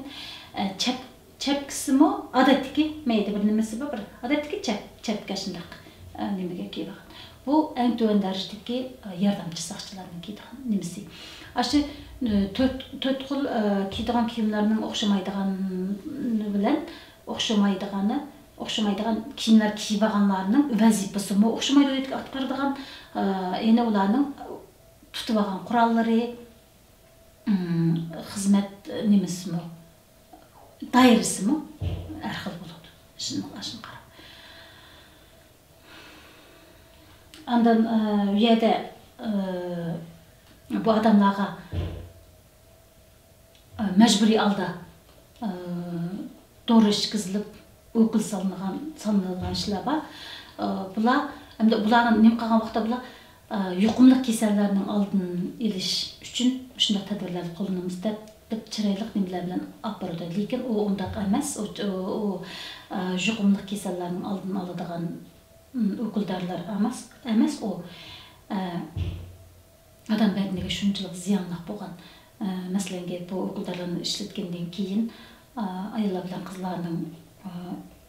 ئە، چەپ-، چەپكىسىمۇ ئادەتتىكى، مەيدە بىر نېمىسى بار، بىر ئادەتتىكى چەپ-، چەپكە شۇنداق، ئە، نېمىگە كىيىدىغان. بۇ ئەڭ تۆۋەن دەرىجىدىكى، ئە، ياردەمچى ساقچىلارنىڭ كىيىدىغان نېمىسى. ئاشۇ، ئە، تۆت، تۆت خىل، ئە، كىيىدىغان كىيىملەرنىڭ ئوخشىمايدىغانى بىلەن ئوخشىمايدىغانى، ئوخشىمايدىغان كىيىملەر كىيىۋالغانلارنىڭ ۋەزىپىسىمۇ ئوخشىمايدۇ، ئاتقارىدىغان، ئە، يەنە ئۇلارنىڭ تۇتۇۋالغان قوراللىرى، ئىم، خىزمەت نېمىسىمۇ، دائىرىسىمۇ ھەر خىل بولىدۇ. شۇنىڭ، شۇنى قاراپ. ئاندىن، ئە، ئۇ يەردە، ئە، بۇ ئادەملەرگە، ئە، مەجبۇرىي ھالدا، ئە، دورا ئىچكۈزۈلۈپ، ئوكۇل سالىنغان، سالىنىدىغان ئىشلار بار. ئە، بۇلار، ئەمدى بۇلارنى نېمە قىلغان ۋاقىتتا بۇلار، ئە، يۇقۇملۇق كېسەللەرنىڭ ئالدىنى ئېلىش ئۈچۈن مۇشۇنداق تەدبىرلەرنى قوللىنىمىز دەپ، دەپ چىرايلىق نېمىلەر بىلەن ئاپىرىدۇ. لېكىن ئۇ ئۇنداق ئەمەس. ئۇ، ئۇ، ئۇ، ئە، يۇقۇملۇق كېسەللەرنىڭ ئالدىنى ئالىدىغان، ئىم، ئۆكۈلدارلار ئەمەس، ئەمەس ئۇ. ئە، ئادەم بەدىنىگە شۇنچىلىك زىيانلىق بولغان، ئە، مەسىلەن، گەپ بۇ ئۆكۈلدارلارنى ئىشلەتكەندىن كېيىن، ئە، ئاياللار بىلەن قىزلارنىڭ، ئە،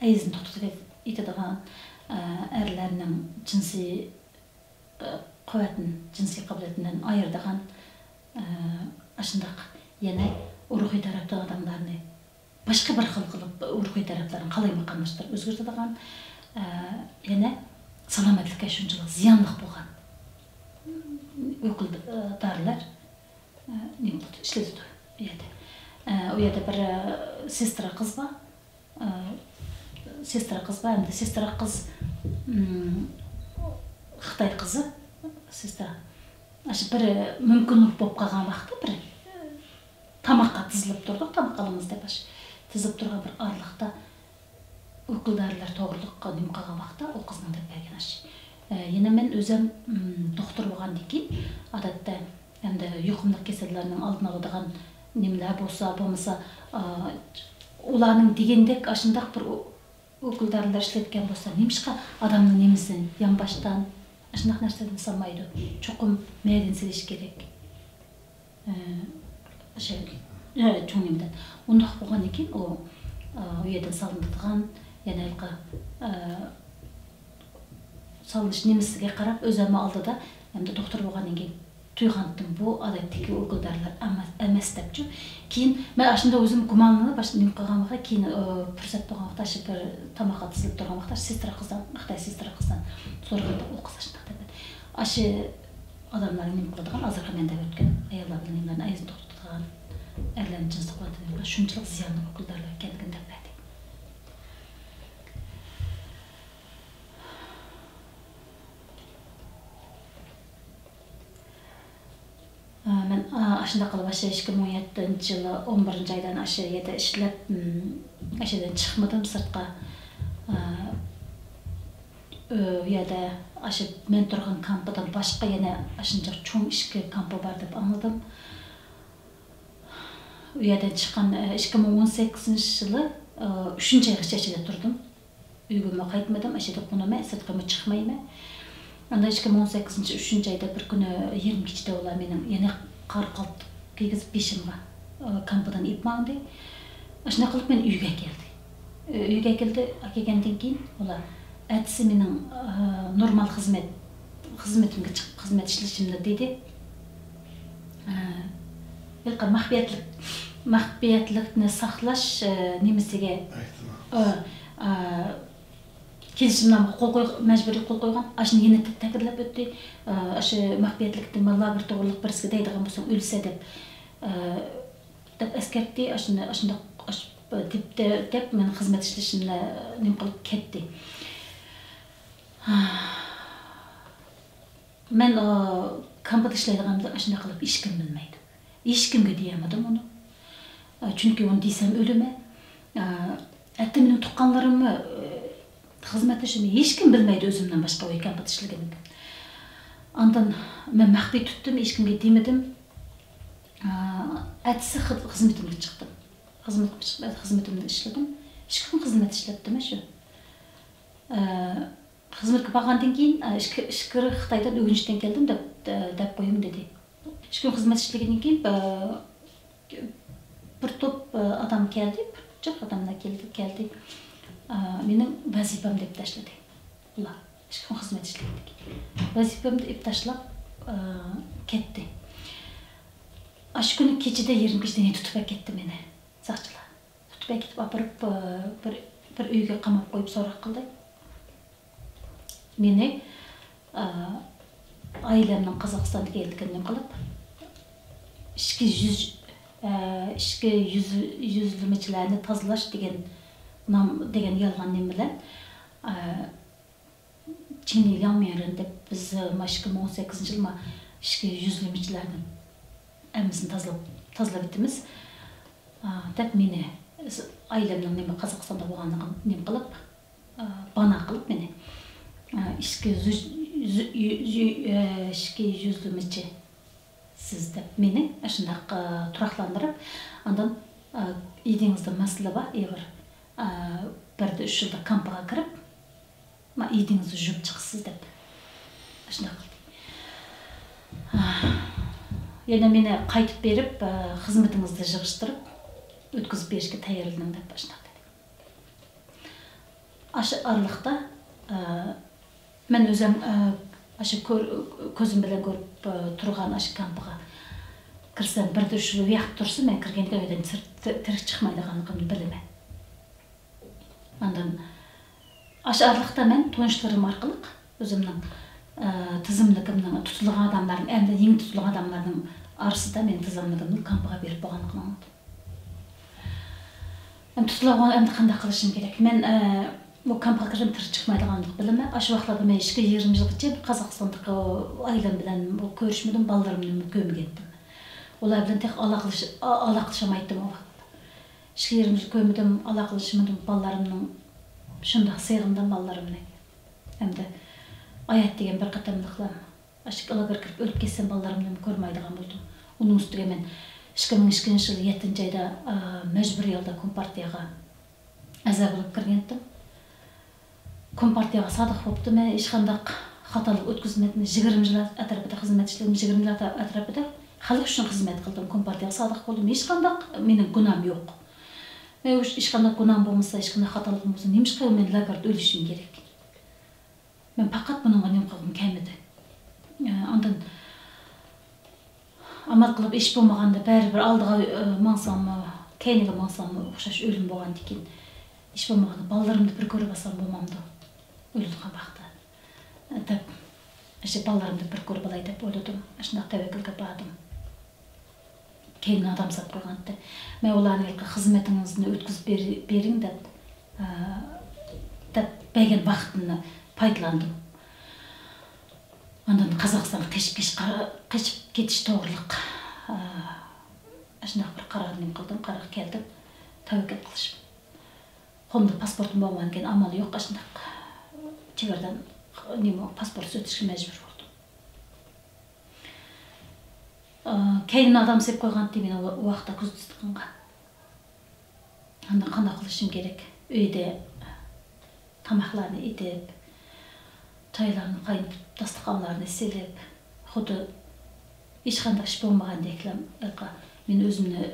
ئەيدىزنى توختىتىپ ئېتىدىغان، ئە، ئەرلەرنىڭ جىنسىي، ئە، قۇۋۋەتىنى، جىنسىي قابىلىيىتىنى ئايرىدىغان، ئە، ئاشۇنداق يەنە روھىي تەرەپتىن ئادەملەرنى باشقا بىر خىل قىلىپ روھىي تەرەپلەرنى قالايمىقانلاشتۇرۇپ ئۆزگەرتىدىغان، ئە، يەنە سالامەتلىككە شۇنچىلىك زىيانلىق بولغان ئۆكۈلدارلار، ئە، نېمە قىلىدۇ، ئىشلىتىدۇ ئۇ يەردە. ئە، ئۇ يەردە بىر، ئە، سېسترا قىز بار. ئە، سېسترا قىز بار، ئەمدى سېسترا قىز، ئىم، خىتاي قىزى، سېسترا. ئاشۇ بىر مۇمكىنلىك بولۇپ قالغان ۋاقىتتا بىر تاماققا تىزىلىپ تۇردۇق، تاماق ئالىمىز دەپ ئاشۇ تىزىلىپ تۇرغان بىر ئارىلىقتا ئۆكۈلدارلار توغرىلىق نېمە قىلغان ۋاقىتتا ئۇ قىزنىڭ دەپ بەرگەن ئاشۇ. ئە، يەنە مەن ئۆزۈم، ئىم، دوختۇر بولغاندىن كېيىن، ئادەتتە، ئەمدى يۇقۇملۇق كېسەللەرنىڭ ئالدىنى ئالىدىغان نېمىلەر بولسا، بولمىسا، ئا، ئۇلارنىڭ دېگەندەك ئاشۇنداق بىر ئۆ-، ئۆكۈلدارلار ئىشلەتكەن بولسا، نېمىشقا ئادەمنىڭ نېمىسىنى يانباشتان ئاشۇنداق نەرسىلەرنى سالمايدۇ؟ چوقۇم مەيدىن سېلىش كېرەك. ئە، شۇ، ئە، چوڭ نېمىدىن. ئۇنداق بولغاندىن كېيىن ئۇ، ئە، ئۇ يەردىن سالىنىدىغان، يەنە ھېلىقى، ئە، سالىنىش نېمىسىگە قاراپ ئۆزۈممۇ ئالدىدا، ئەمدى دوختۇر بولغاندىن كېيىن تۇيغانتىم، بۇ ئادەتتىكى ئۆكۈلدارلار ئەمەس، ئەمەس دەپچۇ. كېيىن مەن ئاشۇنداق ئۆزۈم گۇمانلىنىپ، باشتا نېمە قىلغان ۋاقىت، كېيىن، ئە، پۇرسەت بولغان ۋاقىت، ئاشۇ بىر تاماققا تىزىلىپ تۇرغان ۋاقىتتا، ئاشۇ سېسترا قىزدىن، خىتاي سېسترا قىزدىن سورىغاندا، ئۇ قىز ئاشۇنداق دەپ، ئاشۇ ئادەملەرنى نېمە قىلىدىغان، ھازىرقى مەن دەپ ئۆتكەن ئاياللار بىلەن نېمىلەرنى ئەيدىزنى توختىتىدىغان، ئەرلەرنى جىنسىي قۇۋۋەتىنى نېمە قىلىدىغان، شۇنچىلىك زىيانلىق ئۆكۈلدارلار ئىكەنلىكىنى دەپ بەردى. ئا، مەن، ئا، ئاشۇنداق قىلىپ، ئاشۇ ئىككى مىڭ ئون يەتتىنچى يىلى ئون بىرىنچى ئايدىن ئاشۇ يەردە ئىشلەپ، ئم، ئاشۇ يەردىن چىقمىدىم سىرتقا. ئە، ئۇ يەردە ئاشۇ مەن تۇرغان كامپىدىن باشقا يەنە ئاشۇنچە چوڭ ئىككى كامپا بار دەپ ئاڭلىدىم. ئۇ يەردىن چىققان، ئە، ئىككى مىڭ ئون سەككىزىنچى يىلى، ئە، ئۈچىنچى ئايغىچە ئىچىدە تۇردۇم. ئۆيگىمۇ قايتمىدىم، ئىچىدە قونىمەن، سىرتقىمۇ چىقمايمەن. ئاندىن ئىككى مىڭ ئون سەككىزىنچى ئۈچىنچى ئايدا بىر كۈنى يېرىم كېچىدە ئۇلار مېنىڭ يەنە قارا قالپاق كىيگۈزۈپ بېشىمغا، ئە، كامپىدىن ئېلىپ ماڭدى. ئاشۇنداق قىلىپ مەن ئۆيگە كەلدى. ئۆيگە كەلدى، كەلگەندىن كېيىن ئۇلار ئەتىسى مېنىڭ، ئە، نورمال خىزمەت، خىزمىتىمگە چىقىپ خىزمەت ئىشلىشىمنى دېدى. ئە، ھېلىقى مەخپىيەتلىك، مەخپىيەتلىكنى ساقلاش، ئە، نېمىسىگە، ئە، ئە، كېلىشىمنامىغا قول قوي-، مەجبۇرىي قول قويغان. ئاشۇنى يەنە تە-، تەكىتلەپ ئۆتتى. ئە، ئاشۇ مەخپىيەتلىكتىن لاگېر توغرىلىق بىرسىگە دەيدىغان بولساڭ ئۆلىسە دەپ، ئە، دەپ ئەسكەرتتى. ئاشۇنى، ئاشۇنداق، ئاش-، دەپ، دەپ، دەپ مېنى خىزمەت ئىشلىشىمنى نېمە قىلىپ كەتتى. مەن، ئا، كامپىدا ئىشلەيدىغاندا ئاشۇنداق قىلىپ ھېچكىم بىلمەيدۇ. ھېچكىمگە دېيەلمىدىم ئۇنى. ئا، چۈنكى ئۇنى دېسەم ئۆلىمەن. ئا، ھەتتا مېنىڭ تۇغقانلىرىممۇ، ئا، خىزمەتدىشىممۇ ھېچكىم بىلمەيدۇ ئۆزۈمدىن باشقا ئۇ كامپىدا ئىشلىگىنىمنى. ئاندىن مەن مەخپىي تۇتتۇم، ھېچكىمگە دېمىدىم. ئا، ئەتىسى خىز-، خىزمىتىمگە چىقتىم. خىزمەتكە چىقىپ، خىزمىتىمدە ئىشلىدىم. ئىككى كۈن خىزمەت ئىشلەپتىم شۇ. ئە، خىزمەتكە بارغاندىن كېيىن، ئە، ئىچكىرى، ئىچكىرى خىتايدىن، ئۈرۈمچىدىن كەلدىم دەپ، دەپ قويۇڭ دېدى. ئىككى كۈن خىزمەت ئىشلىگەندىن كېيىن، ئە، بىر توپ، ئە، ئادام كەلدى، بىر جىق ئاداملار كەلدى، كەلدى. ئە، مېنىڭ ۋەزىپەمنى ئېلىپ تاشلىدى ئۇلار. ئىككى كۈن خىزمەت ئىشلىگەندىن كېيىن ۋەزىپەمنى ئېلىپ تاشلاپ، ئە، كەتتى. ئاشۇ كۈنى كېچىدە، يېرىم كېچىدە يەنە تۇتۇپ ئەكەتتى مېنى ساقچىلار. تۇتۇپ ئەكېتىپ ئاپىرىپ، بىر، بىر ئۆيگە قاماپ قويۇپ سوراق قىلدى. مېنى، ئائىلەمنىڭ قازاقىستاندا ئىكەنلىكىنى نېمە قىلىپ، ئىچكى يۈز، ئىچكى يۈز، يۈزلىمىچىلەرنى تازىلاش دېگەن نام، دېگەن يالغان نېمە بىلەن، چىنلى لياڭميەنرېن دەپ بىز مانا ئىككى مىڭ ئون سەككىزىنچى يىل ما ئىچكى يۈزلىمىچىلەردىن ھەممىسىنى تازىلاپ، تازىلاپ ئۆتىمىز، ئا، دەپ مېنى ئائىلەمنىڭ نېمە قازاقىستاندا بولغانلىقىنى نېمە قىلىپ، ئا، بانا قىلىپ مېنى، ئا، ئىچكى يۈز، يۈز، يۈ-، يۈ-، ئە، ئىچكى يۈزلىمىچى سىز دەپ مېنى ئاشۇنداق، ئا، تۇراقلاندۇرۇپ، ئاندىن، ئا، ئىدىڭىزدە مەسىلە بار، ئېغىر، ئا، بىر دە ئۈچ يىلدا كامپىغا كىرىپ، ما ئىدىڭىزنى يۇيۇپ چىقىسىز دەپ ئاشۇنداق قىلدى. يەنە مېنى قايتىپ بېرىپ، خىزمىتىڭىزنى يىغىشتۇرۇپ ئۆتكۈزۈپ بېرىشكە تەييارلىنىڭ دەپ ئاشۇنداق دېدى. ئاشۇ ئارىلىقتا مەن ئۆزۈم ئاشۇ كۆر-، كۆزۈم بىلەن كۆرۈپ تۇرغان ئاشۇ كامپىغا كىرسەم، بىردە ئۈچ يىل ئۇ ياقتا تۇرسا، مەن كىرگەندىن كېيىن ئۆيدىن تىر-، تىر-، تىرىك چىقمايدىغانلىقىمنى بىلىمەن. ئاندىن ئاشۇ ئارىلىقتا مەن تونۇشلىرىم ئارقىلىق ئۆزۈمنىڭ، ئە، تىزىملىكىمنىڭ، تۇتۇلغان ئادەملەرنىڭ، ئەمدى يېڭى تۇتۇلغان ئادەملەرنىڭ ئارىسىدا مېنىڭ تىزىملىكىمنىڭ كامپىغا بېرىپ بولغانلىقىنى ئاڭلىدىم. ئەمدى تۇتۇلغان ئەمدى قانداق قىلىشىم كېرەك؟ مەن، ئە، بۇ كامپىغا كىرسەم تىرىك چىقمايدىغانلىقىنى بىلىمەن. ئاشۇ ۋاقىتلاردا مەن ئىككى يېرىم يىلغىچە قازاقىستاندىكى ئائىلەم بىلەن كۆرۈشمىدىم، بالىلىرىمنىمۇ كۆرمىگەنتىم. ئۇلار بىلەن تېخى ئالاقىلىش-، ئا-، ئالاقىلىشالمايتتىم ئۇ ۋاقىتتا. ئىككى يېرىم يىل كۆرمىدىم، ئالاقىلىشمىدىم بالىلىرىمنىڭ. شۇنداق سېغىندىم بالىلىرىمنى. ھەمدە ھايات دېگەن بىر قېتىملىقلام. ئاشۇ لاگېرغا كىرىپ ئۆلۈپ كەتسەم بالىلىرىمنىمۇ كۆرمەيدىغان بولدۇم. ئۇنىڭ ئۈستىگە مەن ئىككى مىڭ ئىككىنچى يىلى يەتتىنچى ئايدا، ئا، مەجبۇرىي ھالدا كومپارتىيەغا ئەزا بولۇپ كىرگەنتىم. كومپارتىيەگە سادىق بوپتۇ. مەن ھېچقانداق خاتالىق ئۆتكۈزمىدىم. يىگىرمە يىل ئەتراپىدا خىزمەت ئىشلىدىم. يىگىرمە يىل ئەتراپىدا خەلق ئۈچۈن خىزمەت قىلدىم. كومپارتىيەگە سادىق بولدۇم. ھېچقانداق مېنىڭ گۇناھىم يوق. مەن ھېچقانداق گۇناھىم بولمىسا، ھېچقانداق خاتالىقىم بولمىسا، نېمىشقا مەن لاگېردا ئۆلۈشۈم كېرەك؟ مەن پەقەت بۇنىڭغا نېمە قىلغۇم كەلمىدى. ئاندىن ئامال قىلىپ ئىش بولمىغاندا بەرىبىر ئالدىغا، ئە، ماڭساممۇ، كەينىگە ماڭساممۇ ئوخشاش ئۆلۈم بولغاندىكىن، ئىش بولمىغاندا بالىلىرىمنى بىر كۆرۈپ ئالسام بولمامدۇ؟ ئۆلىدىغان ۋاقىتتا، ئە، دەپ، ئاشۇ بالىلىرىمنى بىر كۆرۈپ ئالاي دەپ ئويلىدىم. ئاشۇنداق تەۋەككۈلگە باردىم. كەينىدىن ئادەم ساپ قويغانتى. مەن ئۇلارنى ھېلىقى خىزمىتىڭىزنى ئۆتكۈزۈپ بېرى-، بېرىڭ دەپ، ئە، دەپ بەرگەن ۋاقىتتىن پايدىلاندىم. ئاندىن قازاقىستانغا قېچىپ كېتىش قارا-، قېچىپ كېتىش توغرىلىق، ئە، ئاشۇنداق بىر قارارنى نېمە قىلدىم، قارارغا كەلدىم. تەۋەككۈل قىلىش. قولۇمدا پاسپورتۇم بولمىغاندىكىن ئامال يوق، ئاشۇنداق چېگرادىن نېمە، پاسپورتسىز ئۆتۈشكە مەجبۇر بولدۇم. ئا، كەينىمدە ئادام سېلىپ قويغانتى مېنى ئۇ ۋاقىتتا كۆزىتىدىغانغا. ئاندىن قانداق قىلىشىم كېرەك؟ ئۆيدە تاماقلارنى ئېتىپ، چايلارنى قاينىتىپ، داستىخانلارنى سېلىپ، خۇددى ھېچقانداق ئىش بولمىغاندەكلا، مەن ئۆزۈمنى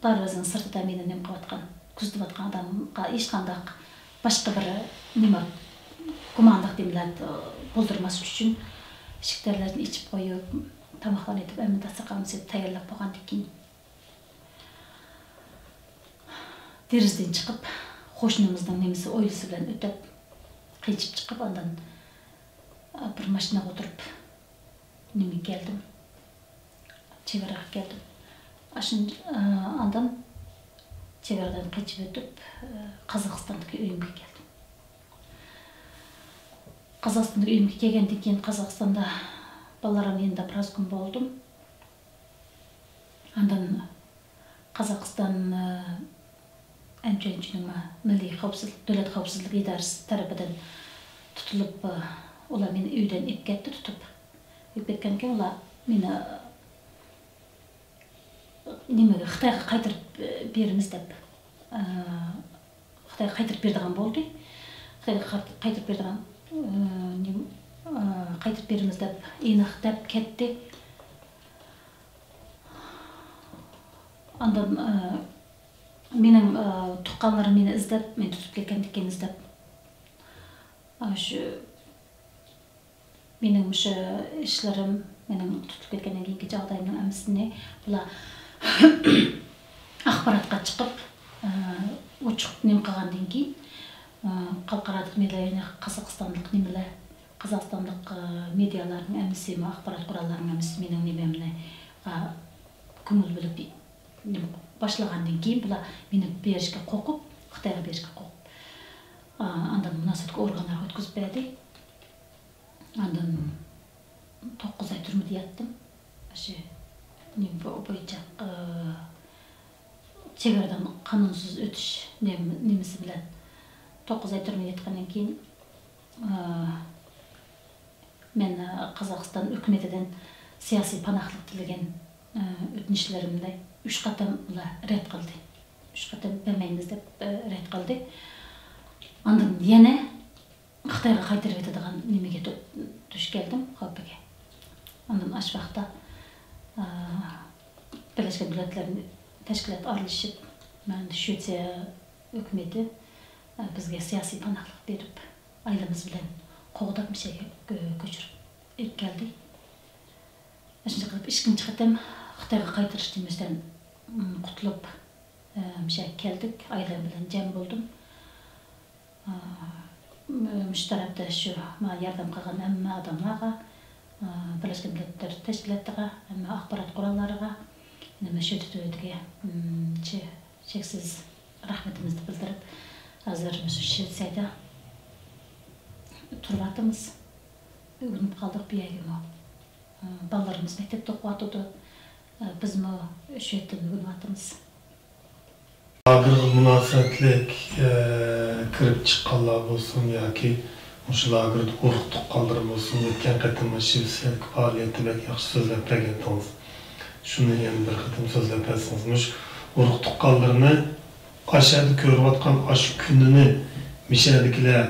دەرۋازىنىڭ سىرتىدا مېنى نېمە قىلىۋاتقان، كۆزىتىۋاتقان ئادامغا ھېچقانداق باشقا بىر نېمە، گۇمانلىق نېمىلەر بولدۇرماسلىق ئۈچۈن ئىشىك دەرۋازىنى ئېچىپ قويۇپ، تاماقلارنى ئېتىپ، ھەممە داستىخاننى سېلىپ تەييارلاپ بولغاندىن كېيىن، دېرىزىدىن چىقىپ، قوشنىمىزنىڭ نېمىسى، ھويلىسى بىلەن ئۆتۈپ، قېچىپ چىقىپ، ئاندىن، ئا، بىر ماشىنىغا ئولتۇرۇپ، نېمىگە كەلدىم؟ چېگراغا كەلدىم. ئاشۇن-، ئا، ئاندىن چېگرادىن قېچىپ ئۆتۈپ، ئا، قازاقىستاندىكى ئۆيۈمگە كەلدىم. قازاقىستاندىكى ئۆيۈمگە كەلگەندىن كېيىن، قازاقىستاندا بالىلىرىم يېنىدا بىراز كۈن بولدۇم. ئاندىن قازاقىستان، ئە، ئەنچۈەنچۈنىڭ مىللىي خەۋپسىزلىك، دۆلەت خەۋپسىزلىك ئىدارىسى تەرىپىدىن تۇتۇلۇپ، ئە، ئۇلار مېنى ئۆيدىن ئېلىپ كەتتى، تۇتۇپ. ئېلىپ كەتكەندىن كېيىن ئۇلار مېنى، ئە، نېمىگە، خىتايغا قايتۇرۇپ، ئە، بېرىمىز دەپ، ئە، خىتايغا قايتۇرۇپ بېرىدىغان بولدى. خىتايغا قايت-، قايتۇرۇپ بېرىدىغان، ئە، نېمە، ئە، قايتۇرۇپ بېرىمىز دەپ، ئېنىق دەپ كەتتى. ئاندىن، ئە، مېنىڭ، ئە، تۇغقانلىرىم مېنى ئىزدەپ، مېنى تۇتۇپ كەتكەندىن كېيىن ئىزدەپ، ئە، شۇ مېنىڭ مۇشۇ ئىشلىرىم، مېنىڭ تۇتۇلۇپ كەتكەندىن كېيىنكى جاغدايىمنىڭ ھەممىسىنى بۇلار ئاخباراتقا چىقىپ، ئە، ئوچۇق نېمە قىلغاندىن كېيىن، ئە، خەلقئارادىكى مېدىيا، يەنى قازاقىستانلىق نېمىلەر، قازاقىستانلىق، ئە، مېدىيالارنىڭ ھەممىسى، ئاخبارات قوراللارنىڭ ھەممىسى مېنىڭ نېمەمنى، ئە، كۆڭۈل بۆلۈپ نېمە باشلىغاندىن كېيىن، بۇلار مېنى بېرىشكە قورقۇپ، خىتايغا بېرىشكە قورقۇپ، ئا، ئاندىن مۇناسىۋەتلىك ئورگانلارغا ئۆتكۈزۈپ بەردى. ئاندىن توققۇز ئاي تۈرمىدە ياتتىم. ئاشۇ نېمە بو-، بويىچە، ئا، چېگرادىن قانۇنسىز ئۆتۈش نېمە-، نېمىسى بىلەن توققۇز ئاي تۈرمىدە ياتقاندىن كېيىن، ئا، مەن، ئە، قازاقىستان ھۆكۈمىتىدىن سىياسىي پاناھلىق تىلىگەن، ئە، ئۆتۈنۈشلىرىمنى ئۈچ قېتىم ئۇلار رەت قىلدى. ئۈچ قېتىم بەرمەيمىز دەپ، ئە، رەت قىلدى. ئاندىن يەنە خىتايغا قايتۇرۇۋېتىدىغان نېمىگە دۇ-، دۇچ كەلدىم، خەۋپىگە. ئاندىن ئاشۇ ۋاقىتتا، ئە، بىرلەشكەن دۆلەتلەر تەشكىلاتى ئارىلىشىپ، مەن شىۋېتسىيە ھۆكۈمىتى، ئە، بىزگە سىياسىي پاناھلىق بېرىپ، ئائىلىمىز بىلەن قوغداپ، مۇشۇ يەرگە، ئە، كۆچۈرۈپ ئېلىپ كەلدى. ئاشۇنداق قىلىپ، ئىككىنچى قېتىم خىتايغا قايتۇرۇش نېمىسىدىن، ئىم، قۇتۇلۇپ، ئە، مۇشۇ يەرگە كەلدۇق. ئائىلەم بىلەن جەم بولدۇم. ئە، مۇشۇ تەرەپتە شۇ ماڭا ياردەم قىلغان ھەممە ئادەملەرگە، ئە، بىرلەشكەن دۆلەتلەر تەشكىلاتىغا، ھەممە ئاخبارات قوراللىرىغا، يەنە مۇشۇ دۆلىتىگە، ئىم، چە-، چەكسىز رەھمىتىمىزنى بىلدۈرۈپ، ھازىر مۇشۇ شىۋېتسىيەدە تۇرۇۋاتىمىز. ئۆگىنىپ قالدۇق بۇ يەرگىمۇ. ئە، بالىلىرىمىز مەكتەپتە ئوقۇۋاتىدۇ. ئە، بىزمۇ شۇ يەردىن ئۆگىنىۋاتىمىز. لاگېرغا مۇناسىۋەتلىك، ئە، كىرىپ چىققانلار بولسۇن ياكى مۇشۇ لاگېردا ئۇرۇق تۇغقانلىرى بولسۇن، ئۆتكەن قېتىم شىۋېتسىيەدىكى پائالىيەتتە بەك ياخشى سۆزلەپ بەرگەنتىڭىز. شۇنى يەنە بىر قېتىم سۆزلەپ بەرسىڭىز. مۇشۇ ئۇرۇق تۇغقانلىرىنى ئاشۇ يەردە كۆرۈۋاتقان ئاشۇ كۈنىنى مۇشۇ يەردىكىلەر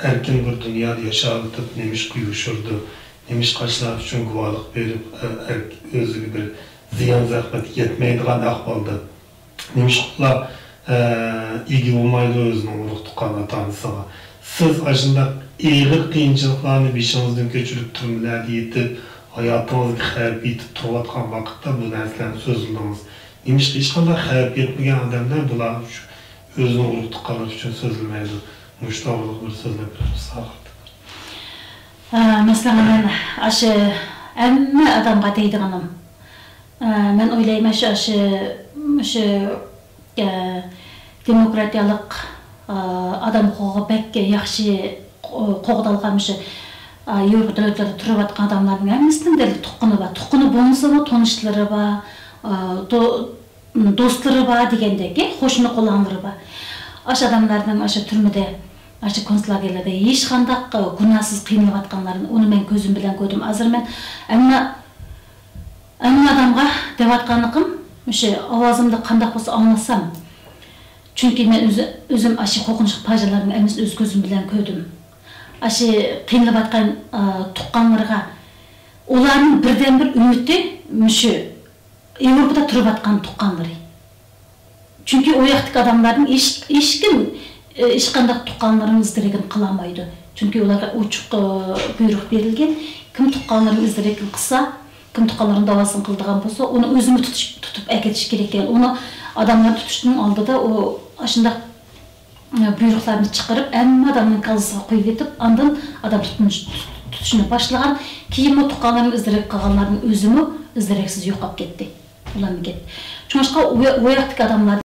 ئەركىن بىر دۇنيادا ياشاۋېتىپ، نېمىشقا يوشۇرىدۇ؟ نېمىشقا ئاشۇلار ئۈچۈن گۇۋاھلىق بېرىپ، ئە-، ئەرك-، ئۆزىگە بىر زىيان-زەخمەت يەتمەيدىغان ئەھۋالدا نېمىشقا ئۇلار، ئە، ئىگە بولمايدۇ ئۆزىنىڭ ئۇرۇق-تۇغقان ئاتا-ئانىسىغا؟ سىز ئاشۇنداق ئېغىر قىيىنچىلىقلارنى بېشىڭىزدىن كۆچۈرۈپ، تۈرمىلەردە يېتىپ، ھاياتىڭىزغا خەۋپ يېتىپ تۇرۇۋاتقان ۋاقىتتا بۇ نەرسىلەرنى سۆزلىدىڭىز. نېمىشقا ھېچقانداق خەۋپ يەتمىگەن ئادەملەر بۇلار شۇ ئۆزىنىڭ ئۇرۇق-تۇغقانلىرى ئۈچۈن سۆزلىمەيدۇ؟ مۇشۇ توغرىلىق بىر سۆزلەپ بېرىمىز ئاخىرىدا. ئە، مەسىلەن، مەن ئاشۇ ھەممە ئادەمگە دەيدىغىنىم، ئە، مەن ئويلايمەن، شۇ، ئاشۇ، مۇشۇ، ئە، دېموكراتىيەلىك، ئە، ئادەم ھوقۇقىغا بەك ياخشى قو-، قوغدالغان مۇشۇ، ئە، ياۋروپا دۆلەتلىرىدە تۇرۇۋاتقان ئادەملەرنىڭ ھەممىسىنىڭ دەل تۇغقىنى بار. تۇغقىنى بولمىسىمۇ، تونۇشلىرى بار. ئە، دو-، دوستلىرى بار دېگەندەك، قوشنا قولانلىرى بار. ئاشۇ ئادەملەرنىڭ ئاشۇ تۈرمىدە، ئاشۇ كونتسلاگېرلاردا ھېچقانداق، ئە، گۇناھسىز قىينىلىۋاتقانلارنى، ئۇنى مەن كۆزۈم بىلەن كۆردۈم. ھازىر مەن ھەممە، ھەممە ئادەمگە دەۋاتقانلىقىم، مۇشۇ ئاۋازىمدا قانداق بولسا ئاڭلىسام، چۈنكى مەن ئۆزى، ئۆزۈم ئاشۇ قورقۇنچلۇق پاجىئەلەرنىڭ ھەممىسىنى ئۆز كۆزۈم بىلەن كۆردۈم. ئاشۇ قىينىلىۋاتقان، ئە، تۇغقانلىرىغا، ئۇلارنىڭ بىردىنبىر ئۈمىدى مۇشۇ ياۋروپىدا تۇرۇۋاتقان تۇغقانلىرى. چۈنكى ئۇ ياقتىكى ئادەملەردىن ھېچ، ھېچكىم، ئى، ھېچقانداق تۇغقانلىرىنىڭ ئىز دېرىكىنى قىلالمايدۇ. چۈنكى ئۇلارغا ئوچۇق، ئى، بۇيرۇق بېرىلگەن، كىم تۇغقانلىرىنىڭ ئىز دېرىكىنى قىلسا، كىم تۇغقانلىرىنىڭ داۋاسىنى قىلىدىغان بولسا، ئۇنى ئۆزىمۇ تۇتۇش، تۇتۇپ ئەكېتىش كېرەك دېگەن. ئۇنى ئادەملەر تۇتۇشنىڭ ئالدىدا ئۇ ئاشۇنداق بۇيرۇقلارنى چىقىرىپ، ھەممە ئادەمنىڭ كاللىسىغا قويۇۋېتىپ، ئاندىن ئادەم تۇتۇنۇش-، تۇتۇشنى باشلىغان. كېيىنمۇ تۇغقانلىرىنى ئىز دېرەك قىلغانلاردىن ئۆزىمۇ ئىز دېرەكسىز يوقاپ كەتتى. ئۇلارنى كەتتى. شۇڭلاشقا ئۇ، ئۇ ياقتىكى ئادەملەر